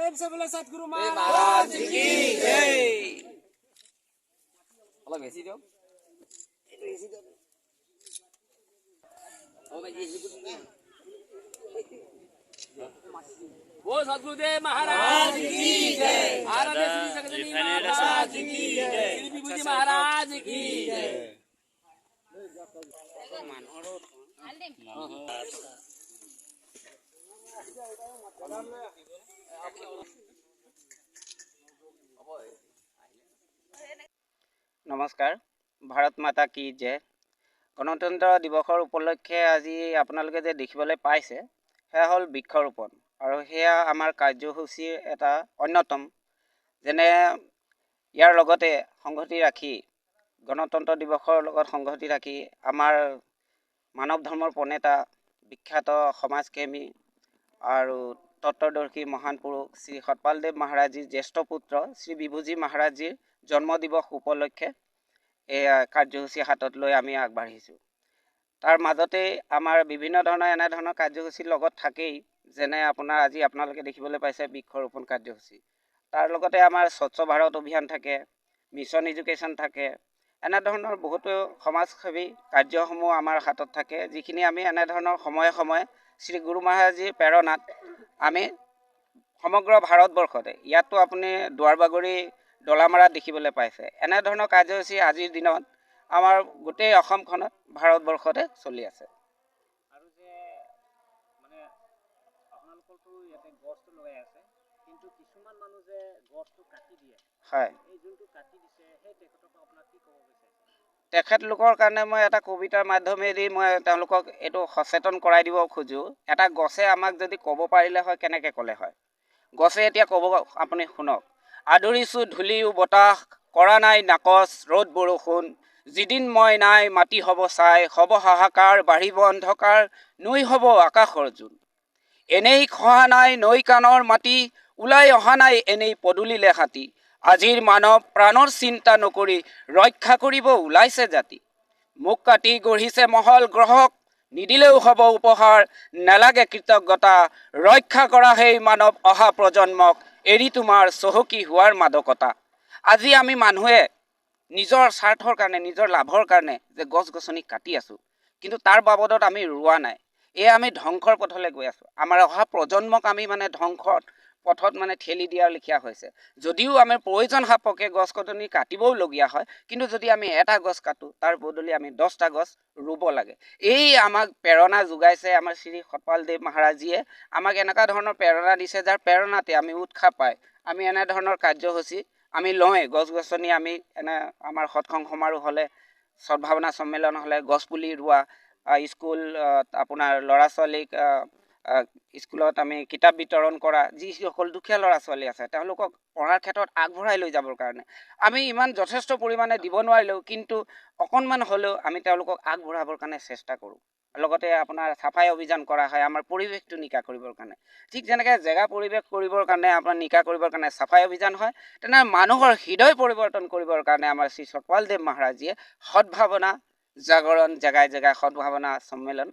प्रेम से बोले सतगुरु महाराज की जय। অলপ বেছি দিয়ক। बोल सतगुरुदेव महाराज की जय। आराध्य श्री जगदम्बी महाराज की जय। श्री विभूति महाराज की जय। নমস্কাৰ, ভাৰত মাতা কি জয়। গণতন্ত্ৰ দিৱসৰ উপলক্ষে আজি আপোনালোকে যে দেখিবলৈ পাইছে সেয়া হ'ল বৃক্ষৰোপণ, আৰু সেয়া আমাৰ কাৰ্যসূচীৰ এটা অন্যতম। যেনে ইয়াৰ লগতে সংগতি ৰাখি গণতন্ত্ৰ দিৱসৰ লগত সংগতি ৰাখি আমাৰ মানৱ ধৰ্মৰ প্ৰণেতা বিখ্যাত সমাজকৰ্মী আৰু তত্ত্বদৰ্শী মহান পুৰুষ শ্ৰী সতপালদেৱ মহাৰাজীৰ জ্যেষ্ঠ পুত্ৰ শ্ৰী বিভুজী মহাৰাজীৰ জন্মদিৱস উপলক্ষে এয়া কাৰ্যসূচী হাতত লৈ আমি আগবাঢ়িছোঁ। তাৰ মাজতেই আমাৰ বিভিন্ন ধৰণৰ এনেধৰণৰ কাৰ্যসূচীৰ লগত থাকেই, যেনে আপোনাৰ আজি আপোনালোকে দেখিবলৈ পাইছে বৃক্ষৰোপণ কাৰ্যসূচী। তাৰ লগতে আমাৰ স্বচ্ছ ভাৰত অভিযান থাকে, মিছন এডুকেশ্যন থাকে, এনেধৰণৰ বহুতো সমাজসেৱী কাৰ্যসমূহ আমাৰ হাতত থাকে, যিখিনি আমি এনেধৰণৰ সময়ে সময়ে শ্ৰী গুৰু মহাৰাজীৰ প্ৰেৰণাত আমি সমগ্ৰ ভাৰতবৰ্ষতে, ইয়াতো আপুনি দুৱাৰবাগৰি ডলামাৰাত দেখিবলৈ পাইছে, এনেধৰণৰ কাৰ্যসূচী আজিৰ দিনত আমাৰ গোটেই অসমখনত ভাৰতবৰ্ষতে চলি আছে। আৰু যে মানে আপোনালোকৰতো ইয়াতে গছটো লগাই আছে, কিন্তু কিছুমান মানুহ যে গছটো কাটি দিয়ে, হয়, এই যোনটো কাটি দিছে সেই তেখেতক আপোনাক কি ক'ব বিচাৰিছে? তেখেতলোকৰ কাৰণে মই এটা কবিতাৰ মাধ্যমেদি মই তেওঁলোকক এইটো সচেতন কৰাই দিব খোজোঁ। এটা গছে আমাক যদি ক'ব পাৰিলে হয় কেনেকৈ ক'লে হয়? গছে এতিয়া ক'ব, আপুনি শুনক। আদৰিছোঁ ধূলিও বতাহ, কৰা নাই নাকচ ৰ'দ বৰষুণ, যিদিন মই নাই মাটি হ'ব ছাই, হ'ব হাহাকাৰ বাঢ়িব অন্ধকাৰ, নৈ হ'ব আকাশৰ জোন। এনেই খহা নাই নৈ কাণৰ মাটি, ওলাই অহা নাই এনেই পদূলিলে হাতী। আজিৰ মানৱ প্ৰাণৰ চিন্তা নকৰি ৰক্ষা কৰিব ওলাইছে জাতি। মোক কাটি গঢ়িছে মহল গ্ৰহক, নিদিলেও হ'ব উপহাৰ, নালাগে কৃতজ্ঞতা, ৰক্ষা কৰা সেই মানৱ অহা প্ৰজন্মক, এৰি তোমাৰ চহকী হোৱাৰ মাদকতা। আজি আমি মানুহে নিজৰ স্বাৰ্থৰ কাৰণে, নিজৰ লাভৰ কাৰণে যে গছ গছনি কাটি আছোঁ, কিন্তু তাৰ বাবদত আমি ৰোৱা নাই। এয়া আমি ধ্বংসৰ পথলৈ গৈ আছোঁ। আমাৰ অহা প্ৰজন্মক আমি মানে ধ্বংসৰ পথত মানে ঠেলি দিয়াৰ লেখীয়া হৈছে। যদিও আমি প্ৰয়োজন সাপেক্ষে গছ গছনি কাটিবও লগীয়া হয়, কিন্তু যদি আমি এটা গছ কাটোঁ তাৰ বদলি আমি 10টা গছ ৰুব লাগে। এই আমাক প্ৰেৰণা যোগাইছে আমাৰ শ্ৰী সতপালদেৱ মহাৰাজীয়ে, আমাক এনেকুৱা ধৰণৰ প্ৰেৰণা দিছে, যাৰ প্ৰেৰণাতে আমি উৎসাহ পাই আমি এনেধৰণৰ কাৰ্যসূচী আমি লওঁৱেই। গছ গছনি আমি এনে আমাৰ সৎসংগ সমাৰোহ হ'লে, সদ্ভাৱনা সন্মিলন হ'লে গছপুলি ৰোৱা, স্কুল আপোনাৰ ল'ৰা ছোৱালীক স্কুলত আমি কিতাপ বিতৰণ কৰা, যিসকল দুখীয়া ল'ৰা ছোৱালী আছে তেওঁলোকক পঢ়াৰ ক্ষেত্ৰত আগবঢ়াই লৈ যাবৰ কাৰণে আমি ইমান যথেষ্ট পৰিমাণে দিব নোৱাৰিলেও কিন্তু অকণমান হ'লেও আমি তেওঁলোকক আগবঢ়াবৰ কাৰণে চেষ্টা কৰোঁ। লগতে আপোনাৰ চাফাই অভিযান কৰা হয় আমাৰ পৰিৱেশটো নিকা কৰিবৰ কাৰণে। ঠিক যেনেকৈ জেগা পৰিৱেশ কৰিবৰ কাৰণে আপোনাৰ নিকা কৰিবৰ কাৰণে চাফাই অভিযান হয়, তেনে মানুহৰ হৃদয় পৰিৱৰ্তন কৰিবৰ কাৰণে আমাৰ শ্ৰী সতপালদেৱ মহাৰাজীয়ে সদ্ভাৱনা জাগৰণ জেগাই জেগাই সদ্ভাৱনা সন্মিলন